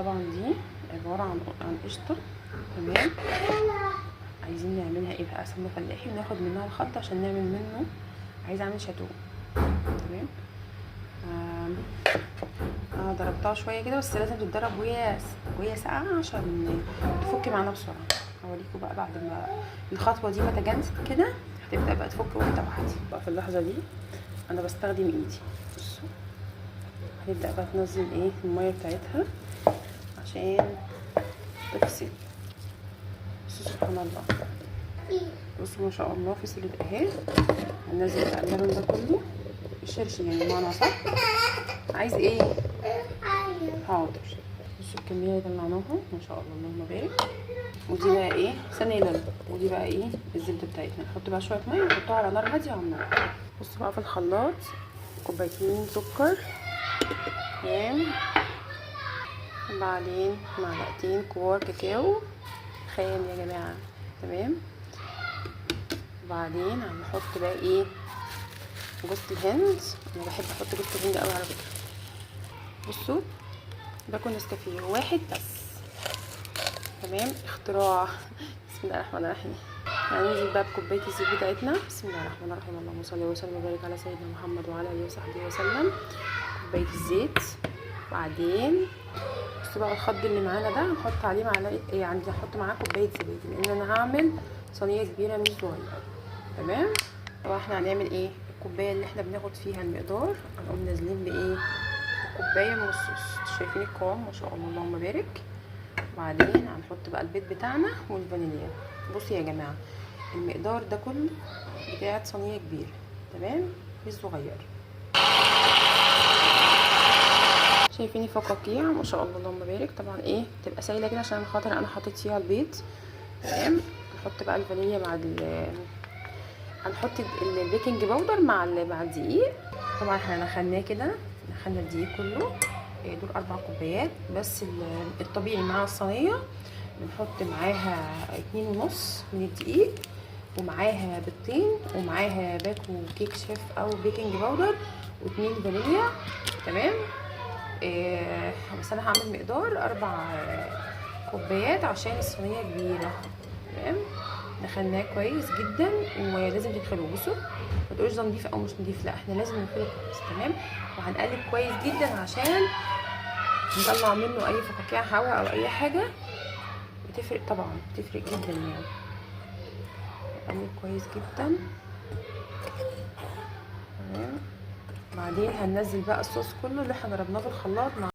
طبعا دي عبارة عن قشطه، تمام. عايزين نعملها ايه بقى؟ سمنه فلاحي، وناخد منها الخلط عشان نعمل منه، عايزه اعمل شاتو، تمام. انا ضربتها شوية كده، بس لازم تتضرب وهي ساقعه عشان تفك معانا بسرعة. هوريكم بقى بعد ما الخطوة دي ما تجانست كده هتبدا بقى تفك واحدة واحدة. بقى في اللحظة دي انا بستخدم ايدي، بصوا هتبدا بقى تنزل ايه المية بتاعتها عشان تفصل. بصوا سبحان الله، بصوا ما شاء الله فصلت اهي. هننزل بقى اللبن ده كله الشرشي يعني بمعنى صح. عايز ايه؟ حاضر. بصوا الكمية اللي طلعناها ما شاء الله اللهم بارك. ودي بقى ايه؟ ثانية لبن. ودي بقى ايه؟ الزبدة بتاعتنا. نحط بقى شوية مية ونحطها على نار هادية على النار. بصوا بقى في الخلاط كوبايتين سكر، تمام. وبعدين معلقتين كبار كاكاو خام يا جماعة، تمام. وبعدين هنحط بقى ايه؟ جوز الهند. انا بحب احط جوز الهند قوي على فكرة. بصوا باكو نسكافيه واحد بس، تمام. اختراع. بسم الله الرحمن الرحيم. هننزل بقى بكوبايه الزيت بتاعتنا. بسم الله الرحمن الرحيم، اللهم صل وسلم وبارك على سيدنا محمد وعلى اله وصحبه وسلم. كوباية الزيت. بعدين بصوا بقى الخض اللي معانا ده هنحط عليه معلقه ايه؟ عندي هحط معاه كوباية زبادي لان انا هعمل صينية كبيرة مش صغيرة، تمام. طبعا احنا هنعمل ايه؟ الكوباية اللي احنا بناخد فيها المقدار هنقوم نازلين بايه؟ كوباية من الصوص. شايفين القوام ما شاء الله اللهم بارك. وبعدين هنحط بقى البيض بتاعنا والفانيليا. بصوا يا جماعة المقدار ده كله بتاعت صينية كبيرة، تمام، مش صغير. شايفين الفقاقيع ما شاء الله اللهم بارك. طبعا ايه تبقى سايله كده عشان خاطر انا حطيت فيها البيض، تمام. نحط بقى الفانيليا مع هنحط ال baking powder مع الدقيق. طبعا احنا دخلناه كده، دخلنا الدقيق كله دول 4 كوبايات بس. الطبيعي مع الصينية بنحط معاها 2.5 من الدقيق، ومعاها بيضتين، ومعاها باكو كيك شيف او baking powder، و2 فانيليا، تمام. بس انا هعمل مقدار 4 كوبايات عشان الصينية كبيرة، تمام. دخلناه كويس جدا ولازم تدخلوه. بصوا ما تقولوش ده نضيف او مش نضيف، لا احنا لازم ندخله كويس، تمام. وهنقلب كويس جدا عشان نطلع منه اي فقاقيع هواء او اي حاجة. بتفرق طبعا، بتفرق جدا يعني. نقلب كويس جدا، تمام. بعدين هننزل بقى الصوص كله اللي احنا ضربناه في الخلاط مع